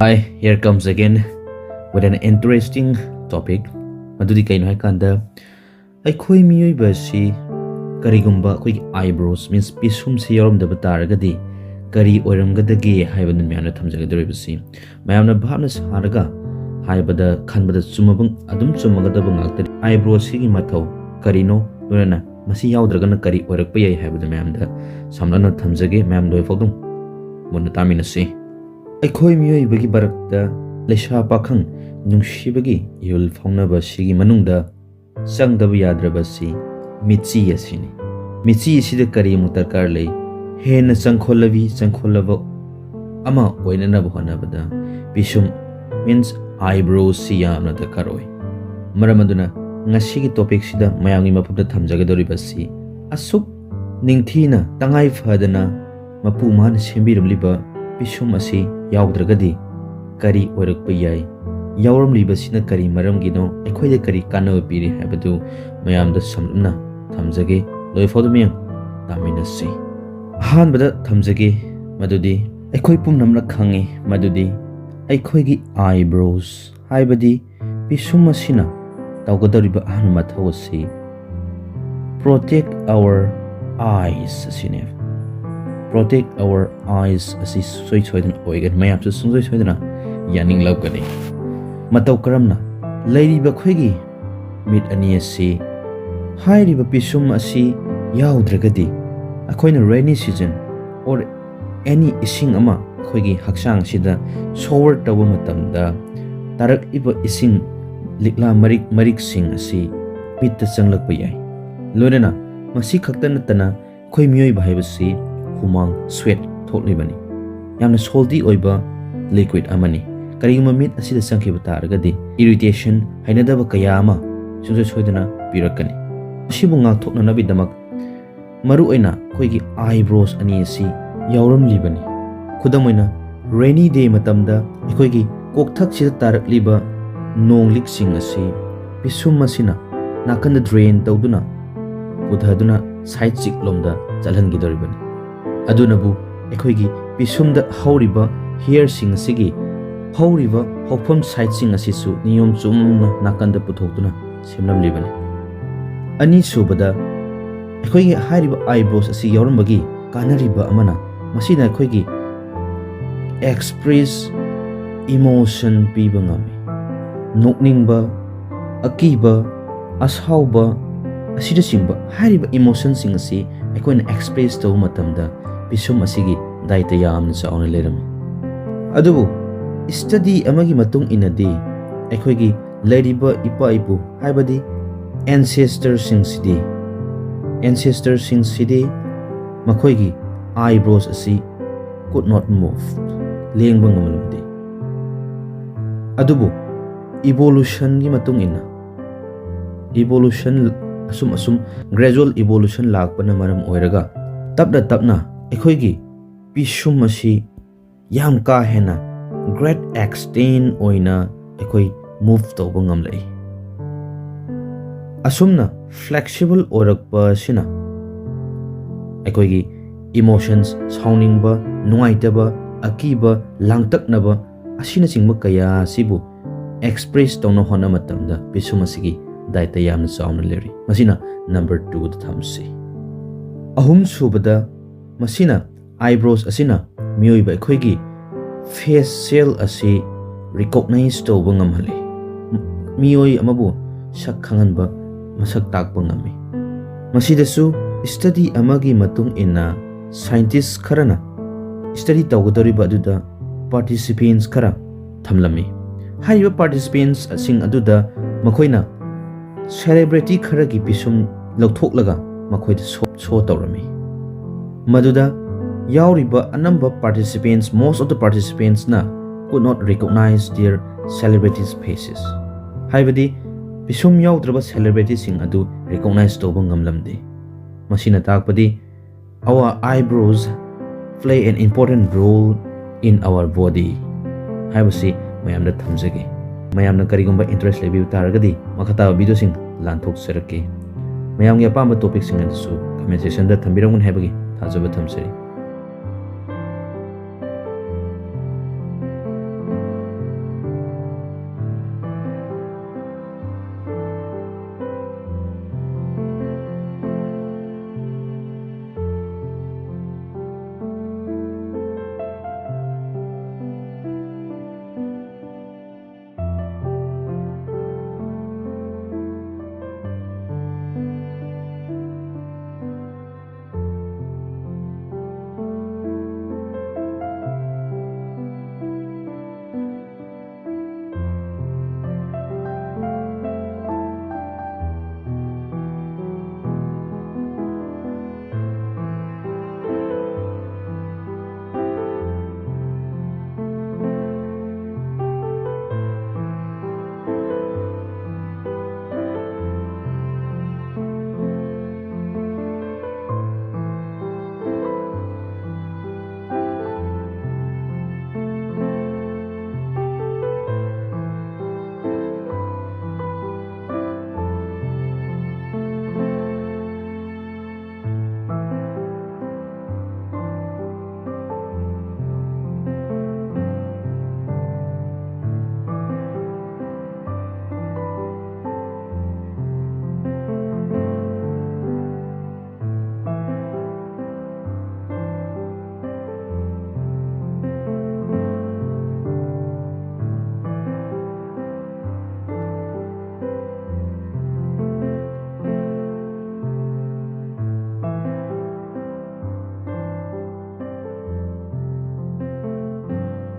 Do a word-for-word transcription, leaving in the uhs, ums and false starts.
Hi, here comes again with an interesting topic. ꯃꯗꯨꯗꯤ ꯀꯩꯅꯣ ꯍꯥꯏꯀꯥꯟꯗ, ꯑꯩꯈꯣꯏ ꯃꯤꯑꯣꯏꯕ ꯑꯁꯤ ꯀꯔꯤꯒꯨꯝꯕ ꯑꯩꯈꯣꯏꯒꯤ eyebrows, means ꯄꯤꯁꯨꯝꯁꯤ ꯌꯥꯎꯔꯝꯗꯕ ꯇꯥꯔꯒꯗꯤ ꯀꯔꯤ ꯑꯣꯏꯔꯝꯒꯗꯒꯦ ꯍꯥꯏꯕꯗꯨ ꯃꯌꯥꯝꯅ ꯊꯝꯖꯒꯗꯧꯔꯤꯕꯁꯤ꯫ ꯃꯌꯥꯝꯅ ꯚꯥꯞꯅ ꯁꯥꯔꯒ ꯍꯥꯏꯕꯗ, ꯈꯟꯕꯗ ꯆꯨꯝꯃꯕ, ꯑꯗꯨꯝ ꯆꯨꯝꯃꯒꯗꯕ ꯉꯥꯛꯇꯅꯤ꯫ Eyebrow ꯑꯁꯤꯒꯤ ꯃꯊꯧ ꯀꯔꯤꯅꯣ, ꯂꯣꯏꯅꯅ ꯃꯁꯤ ꯌꯥꯎꯗ꯭ꯔꯒꯅ ꯀꯔꯤ ꯑꯣꯏꯔꯛꯄ ꯌꯥꯏ ꯍꯥꯏꯕꯗꯨ ꯃꯌꯥꯝꯗ ꯁꯝꯂꯞꯅ ꯊꯝꯖꯒꯦ꯫ ꯃꯌꯥꯝ ꯂꯣꯏꯐꯥꯎꯗꯨꯝ ꯃꯨꯟꯅ ꯇꯥꯃꯤꯟꯅꯁꯤ꯫ ꯑꯩꯈꯣꯏ ꯃꯤꯑꯣꯏꯕꯒꯤ ꯃꯔꯛꯇ ꯂꯩꯁꯥ ꯄꯥꯈꯪ ꯅꯨꯡꯁꯤꯕꯒꯤ ꯏꯍꯨꯜ ꯐꯥꯎꯅꯕ ꯑꯁꯤꯒꯤ ꯃꯅꯨꯡꯗ ꯆꯪꯗꯕ ꯌꯥꯗ꯭ꯔꯕ ꯑꯁꯤ ꯃꯤꯠꯆꯤ ꯑꯁꯤꯅꯤ꯫ ꯃꯤꯠꯆꯤ ꯑꯁꯤꯗ ꯀꯔꯤ ꯑꯃꯨꯛ ꯗꯔꯀꯥꯔ ꯂꯩ? ꯍꯦꯟꯅ ꯆꯪꯈꯣꯜꯂꯕꯤ, ꯆꯪꯈꯣꯜꯂꯕ ꯑꯃ ꯑꯣꯏꯅꯅꯕ ꯍꯣꯠꯅꯕꯗ ꯄꯤꯁꯨꯝ, means eyebrow ꯁꯤ ꯌꯥꯝꯅ ꯗꯔꯀꯥꯔ ꯑꯣꯏ꯫ ꯃꯔꯝ ꯑꯗꯨꯅ ꯉꯁꯤꯒꯤ topic ꯁꯤꯗ ꯃꯌꯥꯝꯒꯤ ꯃꯐꯝꯗ ꯊꯝꯖꯒꯗꯧꯔꯤꯕ ꯑꯁꯤ, ꯑꯁꯨꯛ ꯅꯤꯡꯊꯤꯅ, ꯇꯉꯥꯏ ꯐꯗꯅ ꯃꯄꯨ ꯃꯥꯅ ꯁꯦꯝꯕꯤꯔꯝꯂꯤꯕ ꯄꯤꯁꯨꯝ ꯑꯁꯤ ꯌꯥꯎꯗ꯭ꯔꯒꯗꯤ ꯀꯔꯤ ꯑꯣꯏꯔꯛꯄ ꯌꯥꯏ? ꯌꯥꯎꯔꯝꯂꯤꯕꯁꯤꯅ ꯀꯔꯤ ꯃꯔꯝꯒꯤꯅꯣ? ꯑꯩꯈꯣꯏꯗ ꯀꯔꯤ ꯀꯥꯟꯅꯕ ꯄꯤꯔꯤ ꯍꯥꯏꯕꯗꯨ ꯃꯌꯥꯝꯗ ꯁꯝꯂꯞꯅ ꯊꯝꯖꯒꯦ꯫ ꯂꯣꯏꯐꯥꯎꯗ ꯃꯌꯥꯝ ꯇꯥꯃꯤꯟꯅꯁꯤ꯫ ꯑꯍꯥꯟꯕꯗ ꯊꯝꯖꯒꯦ ꯃꯗꯨꯗꯤ, ꯑꯩꯈꯣꯏ ꯄꯨꯝꯅꯃꯛꯅ ꯈꯪꯉꯤ ꯃꯗꯨꯗꯤ ꯑꯩꯈꯣꯏꯒꯤ eyebrows, ꯍꯥꯏꯕꯗꯤ ꯄꯤꯁꯨꯝ ꯑꯁꯤꯅ ꯇꯧꯒꯗꯧꯔꯤꯕ ꯑꯍꯥꯟꯕ ꯃꯊꯧ ꯑꯁꯤ protect our eyes ꯑꯁꯤꯅꯦ꯫ Protect our eyes ꯑꯁꯤ ꯁꯨꯡꯁꯣꯏ ꯁꯣꯏꯗꯅ ꯑꯣꯏꯒꯅꯤ, ꯃꯌꯥꯝꯁꯨ ꯁꯨꯡꯁꯣꯏ ꯁꯣꯏꯗꯅ ꯌꯥꯅꯤꯡꯂꯛꯀꯅꯤ꯫ ꯃꯇꯧ ꯀꯔꯝꯅ? ꯂꯩꯔꯤꯕ ꯑꯩꯈꯣꯏꯒꯤ ꯃꯤꯠ ꯑꯅꯤ ꯑꯁꯤ, ꯍꯥꯏꯔꯤꯕ ꯄꯤꯁꯨꯝ ꯑꯁꯤ ꯌꯥꯎꯗ꯭ꯔꯒꯗꯤ ꯑꯩꯈꯣꯏꯅ rainy season or any ꯏꯁꯤꯡ ꯑꯃ ꯑꯩꯈꯣꯏꯒꯤ ꯍꯛꯆꯥꯡ ꯑꯁꯤꯗ shower ꯇꯧꯕ ꯃꯇꯝꯗ ꯇꯥꯔꯛꯂꯤꯕ ꯏꯁꯤꯡ ꯂꯤꯛꯂꯥ ꯃꯔꯤꯛ ꯃꯔꯤꯛꯁꯤꯡ ꯑꯁꯤ ꯃꯤꯠꯇ ꯆꯪꯂꯛꯄ ꯌꯥꯏ꯫ ꯂꯣꯏꯅꯅ ꯃꯁꯤ ꯈꯛꯇ ꯅꯠꯇꯅ ꯑꯩꯈꯣꯏ ꯃꯤꯑꯣꯏꯕ ꯍꯥꯏꯕꯁꯤ ꯍꯨꯃꯥꯡ, sweat, ꯊꯣꯛꯂꯤꯕꯅꯤ꯫ ꯌꯥꯝꯅ salty ꯑꯣꯏꯕ liquid ꯑꯃꯅꯤ꯫ ꯀꯔꯤꯒꯨꯝꯕ ꯃꯤꯠ ꯑꯁꯤꯗ ꯆꯪꯈꯤꯕ ꯇꯥꯔꯒꯗꯤ irritation, ꯍꯩꯅꯗꯕ ꯀꯌꯥ ꯑꯃ ꯁꯨꯡꯁꯣꯏ ꯁꯣꯏꯗꯅ ꯄꯤꯔꯛꯀꯅꯤ꯫ ꯃꯁꯤꯕꯨ ꯉꯥꯛꯊꯣꯛꯅꯅꯕꯒꯤꯗꯃꯛ ꯃꯔꯨꯑꯣꯏꯅ ꯑꯩꯈꯣꯏꯒꯤ eyebrows ꯑꯅꯤ ꯑꯁꯤ ꯌꯥꯎꯔꯝꯂꯤꯕꯅꯤ꯫ ꯈꯨꯗꯝ ꯑꯣꯏꯅ, rainy day ꯃꯇꯝꯗ ꯑꯩꯈꯣꯏꯒꯤ ꯀꯣꯛꯊꯛꯁꯤꯗ ꯇꯥꯔꯛꯂꯤꯕ ꯅꯣꯡꯂꯤꯛꯁꯤꯡ ꯑꯁꯤ ꯄꯤꯁꯨꯝ ꯑꯁꯤꯅ ꯅꯥꯀꯟꯗ drain ꯇꯧꯗꯨꯅ ꯄꯨꯊꯗꯨꯅ side ꯆꯤꯛꯂꯣꯝꯗ ꯆꯠꯍꯟꯈꯤꯗꯧꯔꯤꯕꯅꯤ꯫ ꯑꯗꯨꯅꯕꯨ ꯑꯩꯈꯣꯏꯒꯤ ꯄꯤꯁꯨꯝꯗ ꯍꯧꯔꯤꯕ hairꯁꯤꯡ ꯑꯁꯤꯒꯤ ꯍꯧꯔꯤꯕ ꯍꯧꯐꯝ ꯁꯥꯏꯠꯁꯤꯡ ꯑꯁꯤꯁꯨ ꯅꯤꯌꯣꯝ ꯆꯨꯝꯅ ꯅꯥꯀꯟꯗ ꯄꯨꯊꯣꯛꯇꯨꯅ ꯁꯦꯝꯂꯝꯂꯤꯕꯅꯤ꯫ ꯑꯅꯤꯁꯨꯕꯗ, ꯑꯩꯈꯣꯏꯒꯤ ꯍꯥꯏꯔꯤꯕ eyebrows ꯑꯁꯤ ꯌꯥꯎꯔꯝꯕꯒꯤ ꯀꯥꯟꯅꯔꯤꯕ ꯑꯃꯅ, ꯃꯁꯤꯅ ꯑꯩꯈꯣꯏꯒꯤ express emotion ꯄꯤꯕ ꯉꯝꯃꯤ꯫ ꯅꯣꯛꯅꯤꯡꯕ, ꯑꯀꯤꯕ, ꯑꯁꯥꯎꯕ ꯑꯁꯤꯅꯆꯤꯡꯕ ꯍꯥꯏꯔꯤꯕ emotionꯁꯤꯡ ꯑꯁꯤ ꯑꯩꯈꯣꯏꯅ express ꯇꯧꯕ ꯃꯇꯝꯗ ꯄꯤꯁꯨꯝ ꯑꯁꯤꯒꯤ ꯗꯥꯏꯇ ꯌꯥꯝꯅ ꯆꯥꯎꯅ ꯂꯩꯔꯝꯃꯤ꯫ ꯑꯗꯨꯕꯨ study ꯑꯃꯒꯤ ꯃꯇꯨꯡ ꯏꯟꯅꯗꯤ, ꯑꯩꯈꯣꯏꯒꯤ ꯂꯩꯔꯤꯕ ꯏꯄꯥ ꯏꯄꯨ, ꯍꯥꯏꯕꯗꯤ ancestorꯁꯤꯡꯁꯤꯗꯤ, ancestorꯁꯤꯡꯁꯤꯗꯤ ꯃꯈꯣꯏꯒꯤ eyebrows ꯑꯁꯤ could not move, ꯂꯦꯡꯕ ꯉꯝꯂꯝꯗꯦ꯫ ꯑꯗꯨꯕꯨ evolutionꯒꯤ ꯃꯇꯨꯡ ꯏꯟꯅ, evolution ꯑꯁꯨꯝ ꯑꯁꯨꯝ gradual evolution ꯂꯥꯛꯄꯅ ꯃꯔꯝ ꯑꯣꯏꯔꯒ, ꯇꯞꯅ ꯇꯞꯅ ꯑꯩꯈꯣꯏꯒꯤ ꯄꯤꯁꯨꯝ ꯑꯁꯤ ꯌꯥꯝ ꯀꯥ ꯍꯦꯟꯅ great extent ꯑꯣꯏꯅ ꯑꯩꯈꯣꯏ move ꯇꯧꯕ ꯉꯝꯂꯛꯏ꯫ ꯑꯁꯨꯝꯅ flexible ꯑꯣꯏꯔꯛꯄ ꯑꯁꯤꯅ ꯑꯩꯈꯣꯏꯒꯤ emotions, ꯁꯥꯎꯅꯤꯡꯕ, ꯅꯨꯡꯉꯥꯏꯇꯕ, ꯑꯀꯤꯕ, ꯂꯥꯡꯇꯛꯅꯕ ꯑꯁꯤꯅꯆꯤꯡꯕ ꯀꯌꯥ ꯑꯁꯤꯕꯨ express ꯇꯧꯅ ꯍꯣꯠꯅꯕ ꯃꯇꯝꯗ ꯄꯤꯁꯨꯝ ꯑꯁꯤꯒꯤ ꯗꯥꯏꯇ ꯌꯥꯝꯅ ꯆꯥꯎꯅ ꯂꯩꯔꯤ꯫ ꯃꯁꯤꯅ number twoꯗ ꯊꯝꯁꯤ꯫ ꯑꯍꯨꯝꯁꯨꯕꯗ, ꯃꯁꯤꯅ, eyebrows ꯑꯁꯤꯅ ꯃꯤꯑꯣꯏꯕ ꯑꯩꯈꯣꯏꯒꯤ facial ꯑꯁꯤ recognize ꯇꯧꯕ ꯉꯝꯍꯜꯂꯤ꯫ ꯃꯤꯑꯣꯏ ꯑꯃꯕꯨ ꯁꯛ ꯈꯪꯍꯟꯕ, ꯃꯁꯛ ꯇꯥꯛꯄ ꯉꯝꯃꯤ꯫ ꯃꯁꯤꯗꯁꯨ study ꯑꯃꯒꯤ ꯃꯇꯨꯡ ꯏꯟꯅ scientist ꯈꯔꯅ study ꯇꯧꯒꯗꯧꯔꯤꯕ ꯑꯗꯨꯗ participants ꯈꯔ ꯊꯝꯂꯝꯃꯤ꯫ ꯍꯥꯏꯔꯤꯕ participants ꯁꯤꯡ ꯑꯗꯨꯗ ꯃꯈꯣꯏꯅ celebrity ꯈꯔꯒꯤ ꯄꯤꯁꯨꯝ ꯂꯧꯊꯣꯛꯂꯒ ꯃꯈꯣꯏꯗ show, show ꯇꯧꯔꯝꯃꯤ꯫ ꯃꯗꯨꯗ ꯌꯥꯎꯔꯤꯕ ꯑꯅꯝꯕ participants, most of the participantsꯅ could not recognize their celebrities' faces꯫ ꯍꯥꯏꯕꯗꯤ ꯄꯤꯁꯨꯝ ꯌꯥꯎꯗ꯭ꯔꯕ celebrityꯁꯤꯡ ꯑꯗꯨ recognize ꯇꯧꯕ ꯉꯝꯂꯝꯗꯦ꯫ ꯃꯁꯤꯅ ꯇꯥꯛꯄꯗꯤ our eyebrows play an important role in our body ꯍꯥꯏꯕꯁꯤ ꯃꯌꯥꯝꯗ ꯊꯝꯖꯒꯦ꯫ ꯃꯌꯥꯝꯅ ꯀꯔꯤꯒꯨꯝꯕ interest ꯂꯩꯕꯤꯕ ꯇꯥꯔꯒꯗꯤ ꯃꯈꯥ ꯇꯥꯕ videoꯁꯤꯡ ꯂꯥꯟꯊꯣꯛꯆꯔꯛꯀꯦ꯫ ꯃꯌꯥꯝꯒꯤ ꯑꯄꯥꯝꯕ topicꯁꯤꯡ ꯑꯗꯨꯁꯨ comment sectionꯗ ꯊꯝꯕꯤꯔꯝꯒꯅꯤ ꯍꯥꯏꯕꯒꯤ ꯊꯥꯖꯕ ꯊꯝꯖꯔꯤ꯫